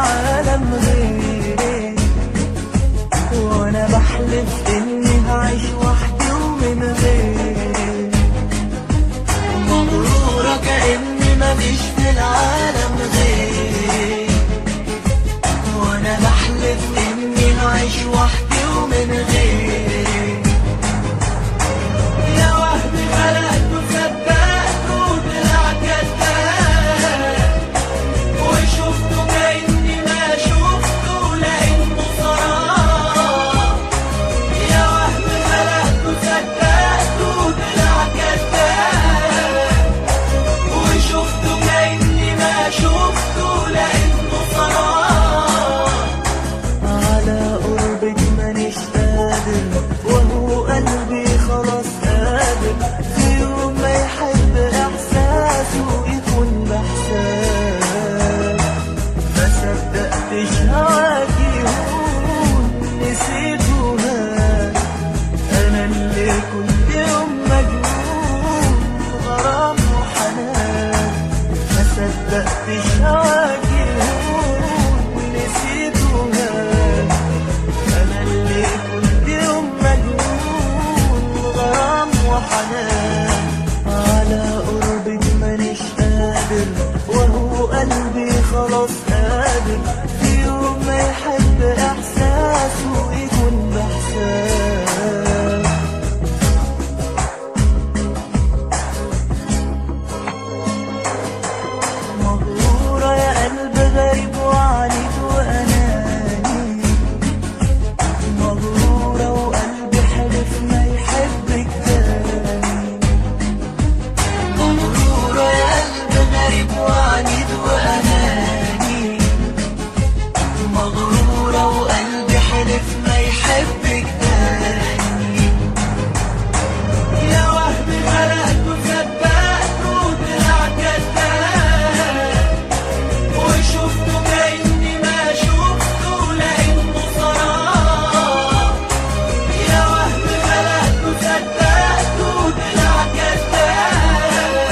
العالم غيري، وانا بحلف اني هعيش وحدي ومن غيري. مغرورة كأني مفيش في العالم غيري، وانا بحلف اني هعيش وحدي ومن غيري. يا وهم خلقته صدقته وطلع كداب، وشفته كأني ما شفته لأنه سراب. يا وهم خلقته صدقته وطلع كداب، وشفته كأني ما شفته لأنه سراب. على قربك مانيش قادر، وهو قلبي خلاص قادر في يوم ما يحب احساسه يكون بحساب. ما صدقتش هواك يهون نسيته هان، انا اللي كنت يوم مجنون غرام وحنان. ما صدقتش هواك يهون نسيته هان، انا اللي كنت يوم مجنون غرام وحنان. على قربك مانيش قادر، وهو قلبي خلاص قادر في يوم ما يحب احساسه يكون بحساب. مغرورة يا قلب غريب وعنيد وأناني، مغرورة وقلبي حلف ما يحبك تاني. مغرورة يا قلب غريب وعنيد وأناني، مغرورة وقلبي حلف ما يحبك تاني. يا وهم خلقته صدقته وطلع كداب، وشفته كأني ما شفته لأنه سراب. يا وهم خلقته صدقته وطلع كداب،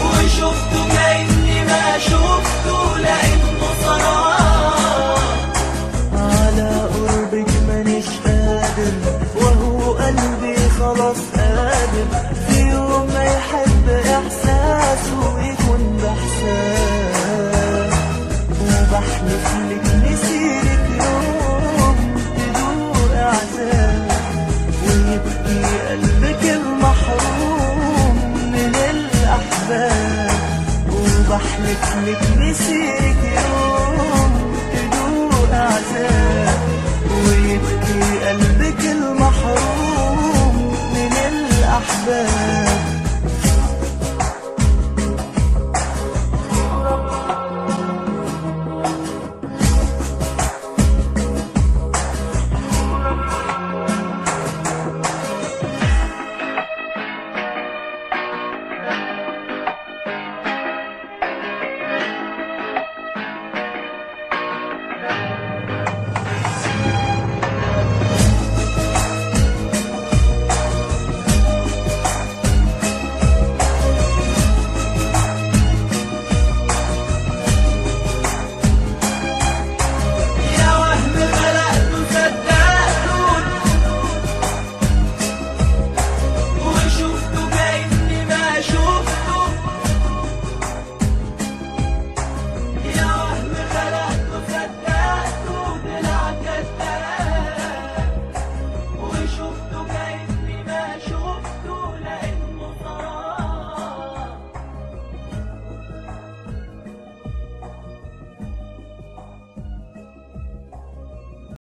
وشفته كأني ما شفته لأنه سراب. على قربك مانيش قادر، وهو قلبي خلاص قادر في يوم ما يحب احساسه يكون بحساب. وبحلف لك نسيرك يوم تدوق عذاب، ويبكي قلبك المحروم من الأحباب. وبحلف لك نسيرك يوم تدوق عذاب، ويبكي قلبك المحروم من الأحباب.